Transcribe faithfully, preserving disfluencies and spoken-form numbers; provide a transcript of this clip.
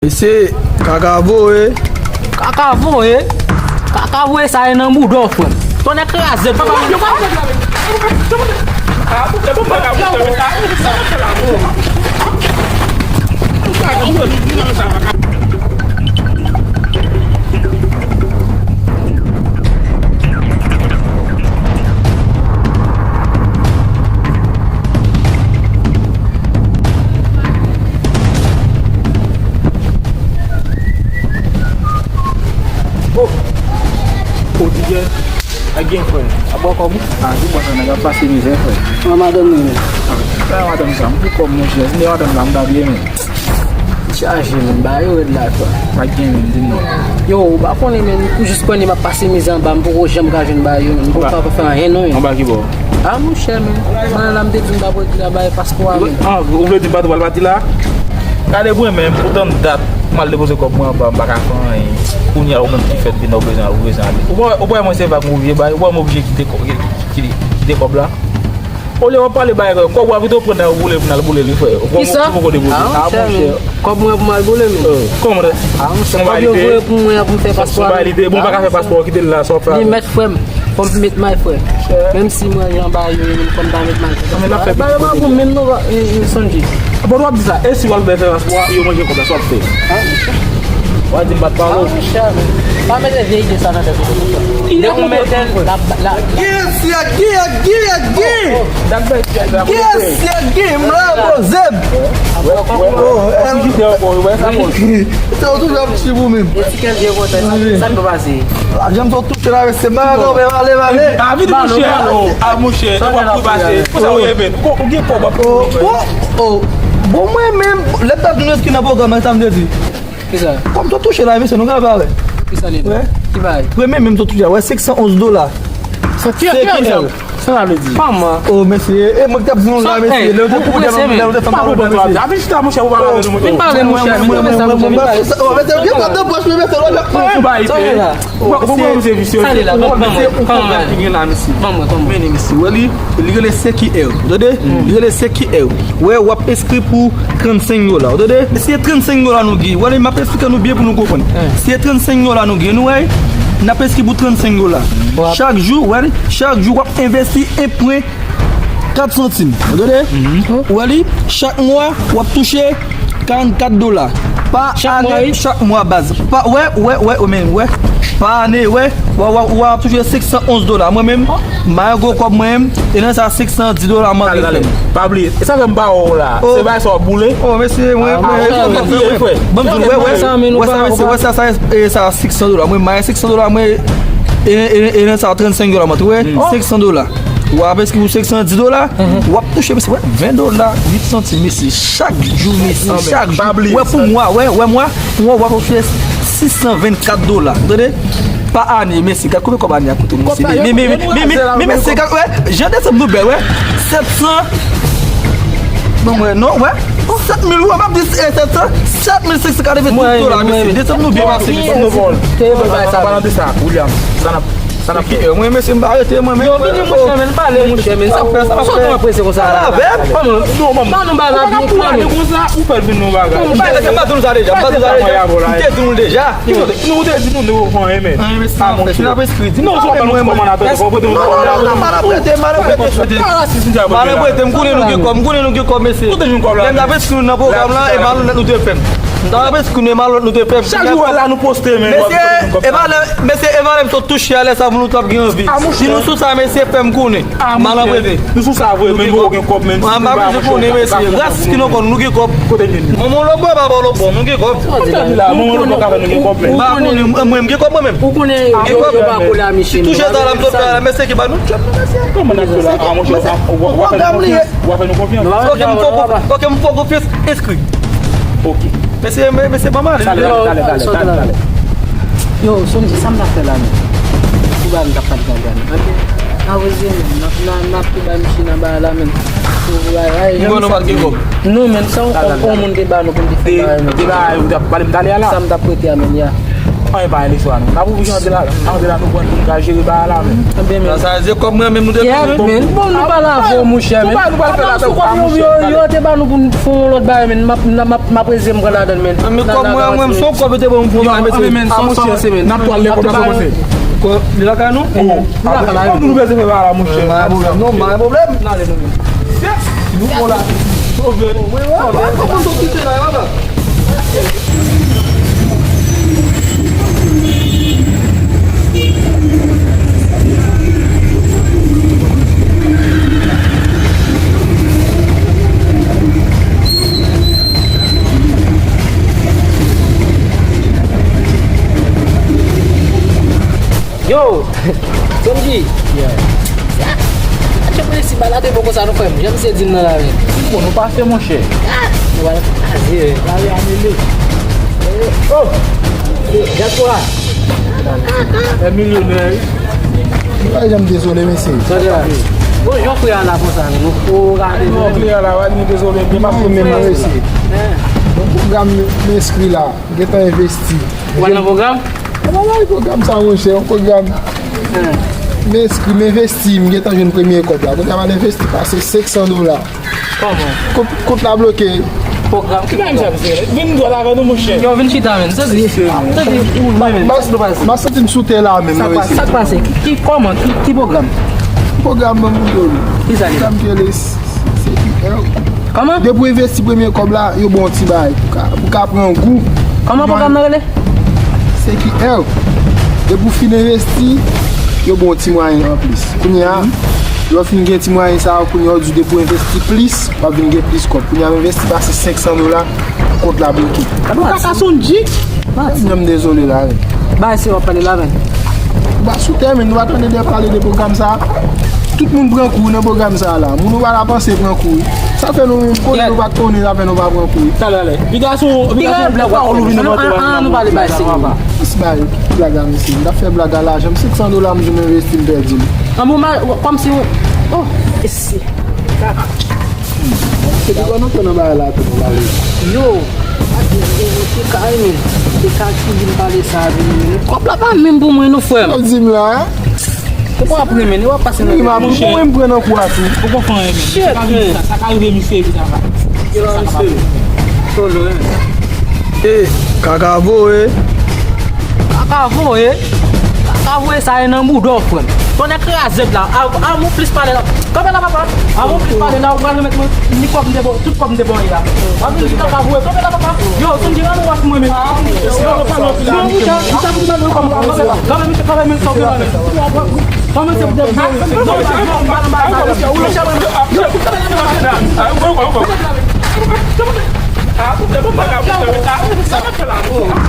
Mesye, kaka voye. Kaka voye? Kaka voye sa e nan bouda w, frè m. Tonnè kraze l, papa. Oh! Oh, DJ, a gen, frè. A bò kòb ou? A, di bò sa, nèg ap pase mizè, frè. An madanm li menm. A, frè, madanm sa, m pou kòb, monchè. Si m te madanm sa, m ta bliye, men. Chaje, men, ba yo rèd la, frè. Sa gen, men, di m non. Yo, ou pa konnen, men, ou jis konnen m ap pase mizè anba, m poko janm ka jwenn ba yo, men. M poko pa fè anyen, non, men. Anba ki bò? A, monchè, men. Mwen la, m te di m pa pou rete la, ba yo paspò a, men. A, ou vle di m pa tou pral pati la? Gade mwen menm, pou tann dat, m al depoze kòb mwen anba, m pa ka fè anyen. Kounye a, ou menm ki fèt vin la, ou bezwen al, ou bezwen ale. Ou pa, ou pa wè mwen se vag m oblije bay, ou pa wè m oblije kite kò-, ki-, ki-, kite kòb la. Olye w ap pale bay, kòb w ap vin pran nan boule pou n al boule li, frè. Kòb ou poko depoze. A, monchè, kòb mwen pou m al boule, men. Kòman? A, monchè, kòb yo voye pou mwen an pou m fè paspò a, men. Bon, ou pa ka fè paspò, kite l la, sa w ap fè. Li mèt, frè m. Fò m met may, frè. Menm si mwen jan ba yo, menm fò m ta met may. Men n ap fè ba yo pa pou menm non, e, e, Sonji. Bon, w ap di sa, e si w al fè paspò a, yo manje kòb la, sa w ap fè? A, monchè. W a di m pa t pale w. A, monchè, men. Pa mete vye ide sa nan tèt ou, monchè. Lè ou mete la, la, la. Yes, yeah, yeah, yeah, yeah. Oh, oh. Dat bay pyès la pou mete. Yes, yeah, yeah, m la, bro, zèb. Oh, eh. Ou toujou ap chip ou menm. E ti kè vye vòtè, sa, sa k ap pase? Lajan m sot touche la, mesye, m pa ka kanpe, m ale, m ale. A, vini, monchè, alo. A, monchè, w ap tou pase. Konsa w ye, men. Ou gen kòb, w ap tou. Oh, oh, oh. Bon, mwen menm, lè m t ap jwenn enskri nan pwogram nan, sa m te di. Kisa? Kòm m sot touche la, mesye, nou ka pale. Kisa li di? Wè. Ki bagay? Premye men m sot touche la, wè, senk san onz dola. Sa ki, ki, ki, Sa sa vle di? Kòman? Oh, mesye, e mwen ki t ap di nou la, mesye, lè ou te fè pwogram nan, lè ou te fè pwogram nan, mesye. Vin chita, monchè, ou pa ka vin, monchè. Vin pale, monchè, vin pale, monchè. Oh, mesye, ou gen kòb nan pòch mwen, mesye, ou la. Ou pa pale, pè. Ou pa, ou pa, mesye, visye. Sa li la, ban mwen, ban mwen. Ki gen la, mesye. Ban mwen, ban mwen. Men, mesye, wè li, li rele C Q R, ou tande? Li rele C Q R. Wè, w ap enskri pou trannsenk dola, ou tande? Mesye, trannsenk dola nou gen. Wè li, m ap esplike nou byen pou nou konprann. Se trannsenk dola nou gen, nou wè, n ap enskri pou trannsenk dola. Chak jou, wè, chak jou w ap envesti en pwen kat santim. Ou tande? Ou wè li, chak mwa, w ap touche karannkat dola. Pa ane, chak mwa, baz. Pa, wè, wè, wè, wè, men, wè. Pa ane, wè, w a, w a, w a touche senk san onz dola. Mwen menm, m a yon gwo kòb mwen menm, e nan sa senk san dis dola m antre fè. Pa bliye. E sa fè m pa wè w la. Se bagay sa w ap boule? Oh, mesye, mwen, mwen, ban m di w, wè, wè, wè sa, mesye, wè sa, sa, e sa senk san dola. Mwen, m a senk san dola, mwen, e, e, e nan sa trannsenk dola, mwen, wè, senk san dola. W ap enskri pou senk san dis dola, w ap touche, mesye, wè, ven dola uit santim, mesye, chak jou, mesye, chak jou. Wè, pou mwa, wè, wè, mwa, pou mwa, w ap touche sis san vennkat dola. Ou tande? Pa ane, mesye, gad konbyen kòb ane a koute, mesye. Men, men, men, men, men, men, mesye, gad, wè, jan desanm nou bèl, wè. Sèt san. Non, wè, non, wè. Sèt mil, wè, m ap di, eh, sèt san, sèt mil senk san katrevendizuit dola, mesye. Desanm nou byen pase, mesye. Te vle bay sa. An palan de sa, William, sa n ap Sa n ap fè? Mwen, mesye, m pa rete, mwen, men. Yo, vini, monchè, men, pale, monchè, men. Sa w fè, sa w fè. Sa w ap prese konsa la? Pale avè m. Kòman? Non, manman. Ban nou bagay, ban nou konsa, ou fè l vin nou bagay. M te di nou sa deja, m pa di nou sa deja. M te di nou deja. Nou te di nou, nou fè anyen, men. Anyen, men, sa w ap fè, se n ap enskri. Di nou sa w ap fè, nou kòman n ap fè, nou kòman n ap fè. Non, non, non, non, m pa ap rete, m pa ap rete. M pa ap rete, m konnen nou gen kòb, m konnen nou gen kòb, mesye. Kote nou gen kòb la? Lè m t ap enskri nou nan pwogram lan, e malonèt nou te fè m. M t ap enskri nou, e malonèt nou te fè m. Chak jou w wè la, nou poste, men. Mesye, e malè, mesye, e malè m sot touche a, lè sa pou nou t ap gen anvi. Si nou sou sa, mesye, fè m konnen. Malandrete. Nou sou sa vre, men nou gen kòb, men. Mwen pa bezwen konnen, mesye. Ras ki nou konn, nou gen kòb. Kote nou? Manman lòbò, papa lòbò, nou gen kòb. Manman lòbò ka fè nou gen kòb, men. M pa konnen, mwen, mwen, m gen kòb, mwen menm. Ou konnen, yo, yo pa kole a Michel. Touche sa la, m sot fè la, mesye ki ba nou djòb, mesye. Kòman n ap fè la? A, monchè, w ap fè nou konfyans? W ap fè nou konfyans? Ok, m fè w konfyans, enskri. Ok. Mesye, men, mesye, ban m ale. Talè, talè, talè, talè, talè. Yo, Sonji, sa m t ap fè la, men? Pou bagay m t ap pale grann grann. Anben, n a voye, men. N a, n a, n a tou bay misye nan bagay la, men. Pou bagay, m konnen w pa t gen kòb. Non, men, sa yon, yon moun te ba nou pou n te fè bagay, men. Te ba, ou t ap pale m talè a la. Sa m t ap prete a, men, ya. Anyen pa ale swa nou. N ap oblije antre la, antre la nou pran nou ka jere bagay la, men. Ebyen, men. Sa, sa, se kòb mwen menm nou te Yeah, bezwen. Men. Bon, nou pale avè w, monchè, men. Sa pa nou pral fè la, sa, monchè. Yo, yo te ba nou pou n fè yon lòt bagay, men. M ap, m ap, m ap reze m pran ladan l, men. Men kòb mwen, mwen, m son kòb yo te ban m pou m mete. Yo, men, sa, sa, monchè, men. N ap pale lè kòb la kòmanse. Kò, li lakay nou? Oh, nou lakay la, nou bezwen fè bagay la, monchè. Pa gen pwoblèm, non, pa gen pwoblèm. N ale nou menm. Yes! Nou bon la. Sove. Wi, wi, wi, kòman nou kite la, la? Yo! Sonji! Yeah. Atchè, prensip bagay la te bon konsa, nou frè m. Jan misye di m nan la, men. Bon, nou pase, monchè. Ah! Nou pral kraze, men. Lari a mele. Oh! Diaspora! E milyonè, wi. Nou pa janm dezole, mesye. Tande la. Bon, jan frè a la konsa, men. Nou ko gade. Non, frè a la, wi, nou dezole. Men m ap fè men, mesye. Yon pwogram m enskri la. M gentan envesti. Ou al nan pwogram? Mwen pa nan pwogram sa, monchè, yon pwogram. M enskri, m envesti, m gentan jwenn premye kòb la. Kounye a m al envesti pase senk san dola. Kòman? Kont, kont la bloke. Pwogram ki pwogram? Vin dwòl avè nou, monchè. Yo, vin chita, men. Sa di, sa di, ou, men, men, sa ki pase? M ap santi m sou tè la, menm, non, mesye. Sa k pase? Ki, ki, kòman? Ki, ki pwogram? Pwogram ban m di w. Ki sa li? Pwogram ki rele C Q R. Kòman? Depi w envesti premye kòb la, yo ba w yon ti bagay. Pou ka, pou ka pran gou. Kòman pwogram nan rele? C Q R. Depi w fin envesti, yo ba w yon ti mwayen anplis. Kounye a, lè w fin gen ti mwayen sa yo, kounye a, w di depi w envesti plis, w ap vin gen plis kòb. Kounye a, m envesti pase senk san dola, kont la bloke. Ou kaka Sonji? Menm dezole la, men. Bay se w ap pale la, men. Ou pa sou tè, men, nou pa tande de pale de pwogram sa. Tout moun pran kou nan pwogram sa la. Moun ou pa la panse pran kou. Sa fè nou menm konnen nou pa konnen, sa fè nou pa pran kou. Talè, talè. Piga sou, piga sou, piga sou, pawòl ou vin nan mantè. An, nou pale bay se. Plis bay, blag a misye. M ta fè blag a lajan. M senk san dola m jwenn envesti m pèdi l. An bon, kòmsi, oh, esi. Se devan nou tou nan bagay la tou, nou pale. Yo, se kay men. Se kay ki vin pale sa, vin men. Kòb la pa menm pou mwen, non, frè m. Yo di m la, hein? Ou pa ap renmen, ou ap pase nan. Wi, m ap, mwen, m pran nan kou a tou. Ou konprann, men. Shit, sa ka rive, men. Sa, sa ka rive, misye, epi sa va. Sa ka pase. Solo, hein. E, kaka voye. Kaka voye. Kaka voye sa e nan bouda w, frè m. Tonnè krazèt la. Av-, avan w plis pale la. Kanpe la, papa. Avan w plis pale la, ou pral remèt mwen ni kòb m te ba w, tout kòb m te ba w la. W ap vin di kaka voye. Kanpe la, papa. Yo, Sonji, rann ou wòch mwen menm. Yo, yo, pa non, non, ou sa, ou sa pou mwen, kanpe la. Kanpe, misye, kanpe, men, sa w gen la, men. Kanpe, se pou de. Non, misye, ou lòche mwen.